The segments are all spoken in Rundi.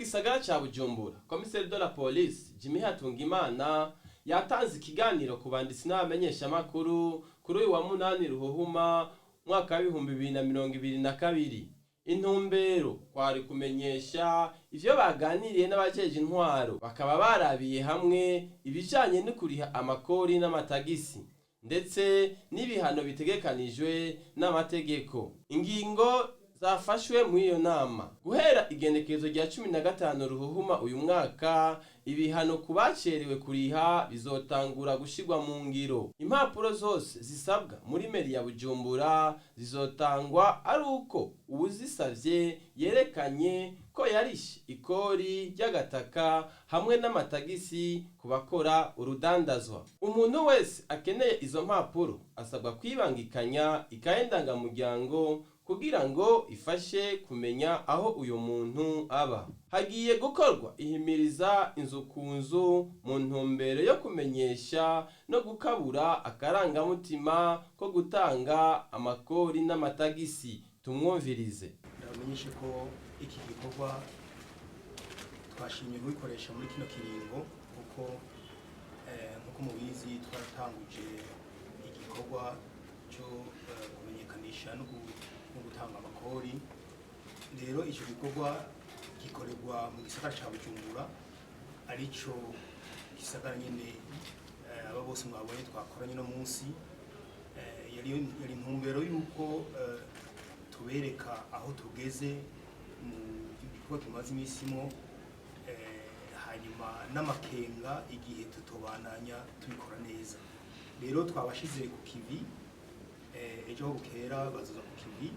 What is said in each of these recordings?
W'igisagara ca Bujumbura, Commissaire de la Police Jimmy Hatungimana, yatanze ikiganiro ku banditsi n'abamenyeshamakuru kuri uyu wa 8 Ruhuhuma mwaka wa 2022. Intumbero kwari kumenyesha ivyo baganiriye n'abajeje intwaro, bakaba barabiye hamwe ibijanye no kuriha amakori n'amatagisi, ndetse n'ibihano bitegekanijwe n'amategeko. Ingingo zafashwe muri iyo nama: guhera igenekerezo rya 15 Ruhuhuma uyu mwaka, ibihano ku bacerewe kuriha bizotangura gushirwa mu ngiro. Impapuro zose zisabwa muri meri ya Bujumbura zizotangwa ari uko uwuzisavye yerekanye ko yarishe ikori ry'agataka hamwe n'amatagisi ku bakora urudandazwa. Umuntu wese akeneye izo mpapuro asabwa kwibangikanya ikaye ndangamuryango kugira ngo ifashe kumenya aho uyu muntu aba. Hagiye gukorwa ihimiriza inzu ku nzu mu ntumbero yo kumenyesha no gukabura akarangamutima ko gutanga amakori n'amatagisi. Tumwumvirize. Ndabamenyeshe ko iki gikorwa twashimye kubikoresha muri kino kiringo, kuko nk'uko mubizi twaratanguje igikorwa cyo kumenyekanisha no gutanga amakori. Rero icyo gikorwa gikorerwa mu gisagara ca Bujumbura, arico gisagara nyene aba bose mwabonye twakoranye no munsi. Yari intumbero y'uko tubereka aho tugeze mu gikorwa tumaze iminsi mo, hanyuma n'amakenga igihe tutobandanya tubikora neza. Rero twabashize ku kivi, ejo ho bukera bazoza ku kivi,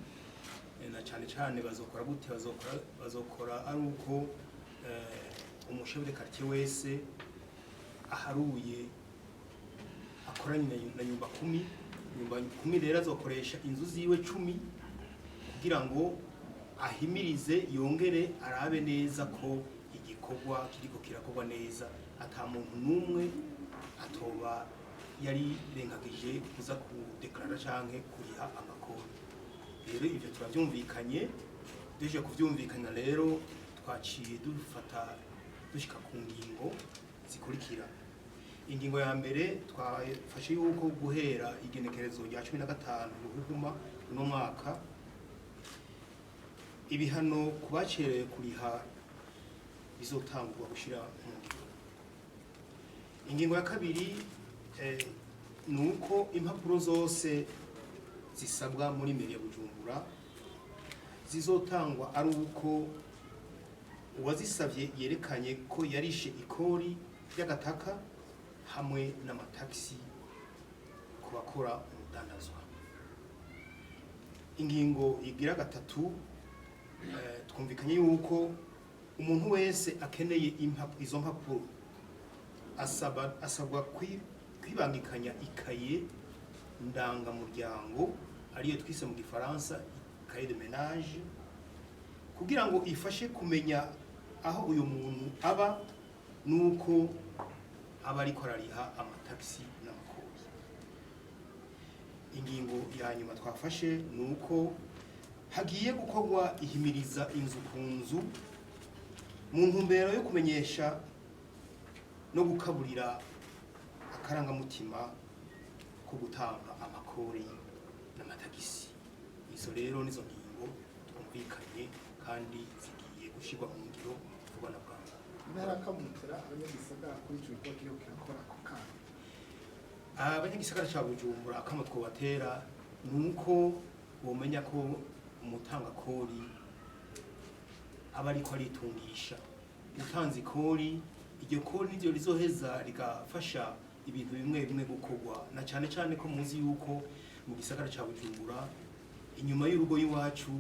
na cane cane bazokora gute? Bazokora ari uko umuchef de quartier wese aharuye akoranye na nyumba kumi. Nyumba kumi rero azokoresha inzu ziwe 10 kugira ngo ahimirize, yongere arabe neza ko igikorwa kiriko kirakorwa neza, ata muntu n'umwe atoba yari rengagije kuza kudeklarara canke kuriha amakori. Rero ivyo turavyumvikanye. Duhejeje kuvyumvikana rero, twaciye dufata dushika ku ngingo zikurikira. Ingingo ya mbere twafashe yuko guhera igenekerezo rya 15 Ruhuhuma uno mwaka, ibihano ku bacerewe kuriha bizotangurwa gushira mu ngiro. Ingingo ya kabiri ni uko impapuro zose zisabwa muri meri ya Bujumbura zizotangwa ari uko uwazisabye yerekanye ko yarishe ikori ry'agataka hamwe n'amatagisi ku bakora urudandazwa. Ingingo igira gatatu, twumvikanye yuko umuntu wese akeneye izo mpapuro asabwa kwibangikanya ikaye ndangamuryango, ariyo twise mu Gifaransa cahier de ménage, kugira ngo ifashe kumenya aho uyu muntu aba nuko aba ariko arariha amatagisi n'amakori. Ingingo ya nyuma twafashe ni uko hagiye gukorwa ihimiriza inzu ku nzu mu ntumbero yo kumenyesha no gukaburira akarangamutima ko gutanga amakori n'amatagisi. Izo rero nizo ngingo twumvikanye kandi zigiye gushyirwa mu ngiro vuba na bwangu. Ntarakamutira abanyagisagara kuri ico gikorwa kiriko kirakora ako kanya? Abanyagisagara ca Bujumbura, akamo twobatera ni uko bomenya ko umutanga kori aba ariko aritungisha. Utanze ikori, iryo kori niryo rizoheza rigafasha ibintu bimwe bimwe gukorwa, na cane cane ko muzi yuko mu gisagara ca Bujumbura inyuma y'urugo y'iwacu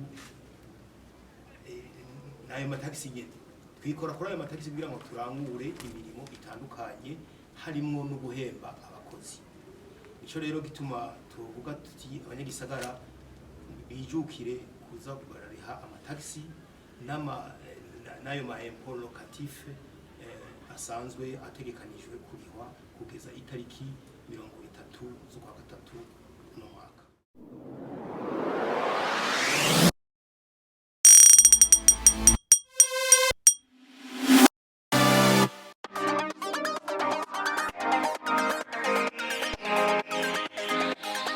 n'ayo matagisi nyene twikora kuri ayo matagisi kugira ngo turangure imirimo itandukanye, harimwo no guhemba abakozi. Nico rero gituma tuvuga tuti abanyagisagara bijukire kuza barariha amatagisi n'ayo ma impôt locatif asanzwe ategekanijwe kurihwa kugeza itariki 30 z'ukwa gatatu uno mwaka.